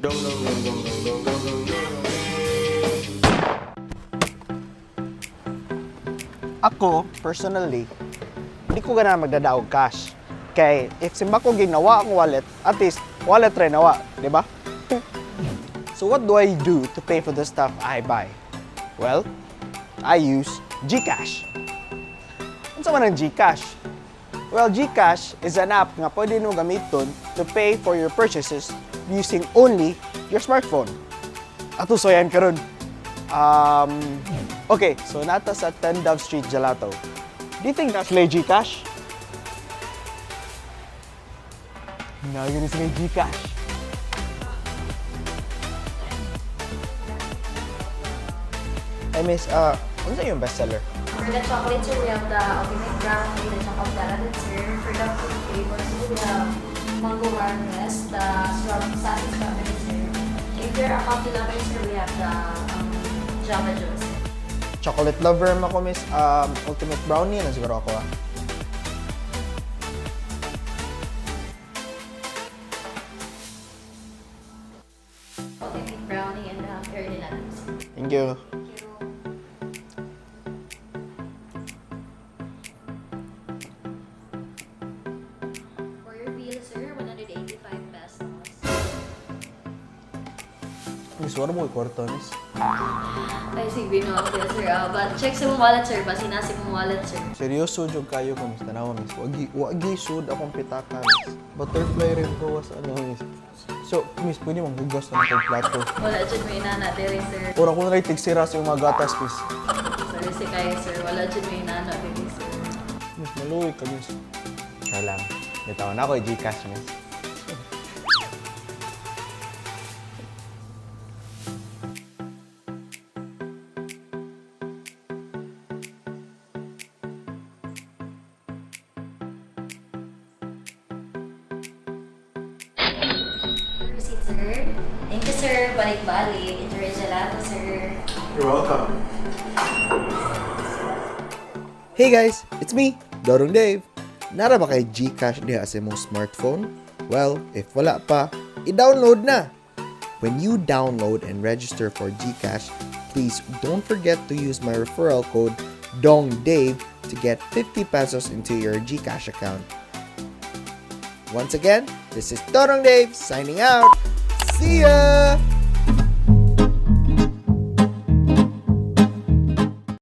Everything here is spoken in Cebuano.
Dong dong dong dong dong dong dong dong dong. Ako, personally, hindi ko gana magdadaog cash. Kay, if simba ko ginawa ang wallet, at least, wallet rin nawa, di ba? So what do I do to pay for the stuff I buy? Well, I use GCash. Unsa man ang GCash? Well, GCash is an app nga pwede nimo gamiton to pay for your purchases using only your smartphone. Ato soyan karon. Okay, so nata sa 10 Dove Street Gelato. Do you think that's lay GCash? No, yun is lay GCash. Hey miss, unsa yung bestseller? For the chocolate, sir, we have the ultimate brownie, the chocolate latte, sir. For the fruit flavor, sir, we have mango harvest, the strawberry, sassy strawberry, sir. If you're a coffee lover, sir, we have the Java Joe, sir. Chocolate lover man ko, miss. Ultimate brownie na siguro ako ah. Ultimate brownie and the early latte, sir. Thank you. Thank you. For your bill, sir, 185 pesos. Miss, wala mo kwarto, miss. Ay, sige, no, okay, sir. But check sa mong wallet, sir. Basi nasa mong wallet, sir. Seryoso jud kayo ko, miss. Tanawa, miss. Wagi sud akong pitaka, miss. Butterfly rin ko was ano, miss. So, miss, pwede mong hugas na akong plato. Wala dyan may nana, dere, sir. Ora ko na rin tigsira sa iyong mga gatas, miss. Sorry si kayo, sir. Wala dyan may nana, dere, sir. Miss, maluwi ka, miss. Kaya lang. Bitawan ako, Gcash, miss. Receipt, sir. Thank you, sir. Balik-balik. Enjoy your gelato, sir. You're welcome. Hey guys, it's me, Dorong Dave. Nara ba kay GCash diha sa imong smartphone? Well, if wala pa, i-download na. When you download and register for GCash, please don't forget to use my referral code DONGDAVE to get 50 pesos into your GCash account. Once again, this is Dorong Dave signing out. See ya!